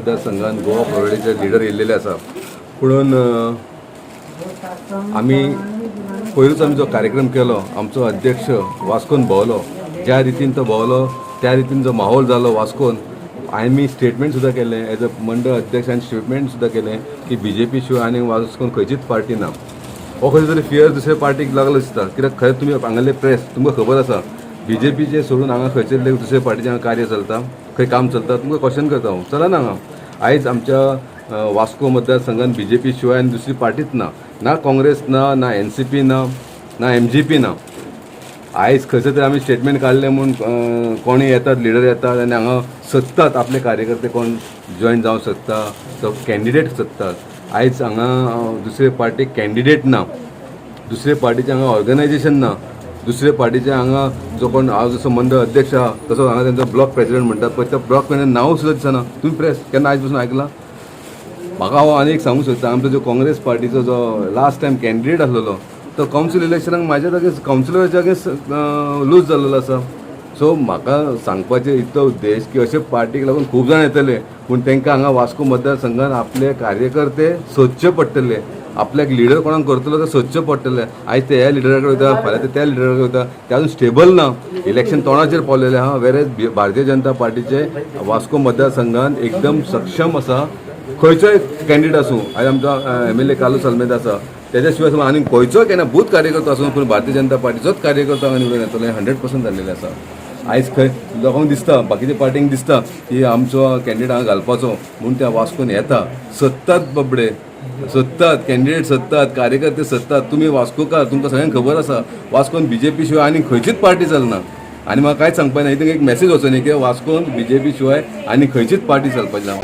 मतदारसंघात गोवा फॉरवर्डाचे लिडर येयल्लेले आसा. पुणून आमी पयरूच आमी जो कार्यक्रम केलो, आमचो अध्यक्ष वास्कोन भोंवलो, ज्या रितीन तो भोंवलो त्या रितीन जो माहोल जालो वास्कोन, आमी स्टेटमेंट सुद्दां केलें एज अ मंडळ अध्यक्ष आनी स्टेटमेंट सुद्दां केलें की बीजेपी शिवाय आनी वास्कोन खंयचीच पार्टी ना. हो खंय तरी फियर दुसऱ्या पार्टीक लागलो दिसता, कित्याक खरें तुमी हांगासरले प्रेस, तुमकां खबर आसा, बीजेपीचे सोडून हांगा खंयचे दुसऱ्या पार्टीचें हांगा कार्य चलता, खंय काम चलता? तुमकां क्वेश्चन करता हांव. चलना हांगा. आयज आमच्या वास्को मतदारसंघात बीजेपी शिवाय आनी दुसरी पार्टीच ना. ना काँग्रेस ना, ना एनसीपी ना, ना एमजीपी ना. आयज खंयसर तरी आमी स्टेटमेंट काडलें म्हूण कोणी येतात, लिडर येतात आनी हांगा सोदतात आपले कार्यकर्ते कोण जॉयन जावंक सोदता तो कॅन्डिडेट सोदतात. आयज हांगा दुसरे पार्टीक कॅन्डिडेट ना, दुसरे पार्टीचें हांगा ऑर्गनायझेशन ना. दुसरे पार्टीचे हांगा जो कोण हांव जसो मंडळ अध्यक्ष आहा तसो हांगा तेंचो ब्लॉक प्रेसिडेंट म्हणटात, पळय त्या ब्लॉक प्रेसिडेंट नांव सुद्दां दिसना. तुमी प्रेस केन्ना आयज पसून आयकलां? म्हाका हांव आनी एक सांगूंक सोदता, आमचो जो काँग्रेस पार्टीचो जो लास्ट टायम कॅन्डिडेट आसलेलो तो कावन्सील इलेक्शनाक म्हाज्या अगेन्स्ट, कावन्सिलराच्या अगेन्स्ट लूज जाल्लो आसा. सो म्हाका सांगपाचें इतलो उद्देश की अशे पार्टीक लागून खूब जाण येतले, पूण तांकां हांगा वास्को मतदारसंघात आपले कार्यकर्ते सोदचे पडटले. आपल्याक लिडर कोणाक करतलो ते सोदचे पडटले. आयज ते ह्या लिडरा कडेन वयता, फाल्यां ते त्या लिडरा कडेन वयता, ते अजून स्टेबल ना. इलेक्शन तोंडाचेर पावलेलें आहा. वेरेज भारतीय जनता पार्टीचे वास्को मतदारसंघात एकदम सक्षम आसा. खंयचोय कॅन्डिडेट आसूं, आयज आमचो एमएलए कार्लूस आल्मेदा आसा, तेच्या शिवाय समज आनी खंयचोय केन्ना बूथ कार्यकर्तो आसूं, पूण भारतीय जनता पार्टीचोच कार्यकर्तो हांगा निवडून येतलो हें 100% जाल्लेलें आसा. आयज खंय लोकांक दिसता, बाकीच्या पार्टींक दिसता की आमचो कॅन्डिडेट हांगा घालपाचो म्हूण त्या वास्कोन येता. सोदतात बाबडे, सोदतात कॅन्डिडेट, सोदतात कार्यकर्ते, सोदतात. तुमी वास्कोकार, तुमकां सगळ्यांक खबर आसा, वास्कोन बीजेपी शिवाय आनी खंयचीच पार्टी चलना. आनी म्हाका कांयच सांगपा ना. हितून एक मॅसेज वचोनी की वास्कोन बीजेपी शिवाय आनी खंयचीच पार्टी चलपाची ना.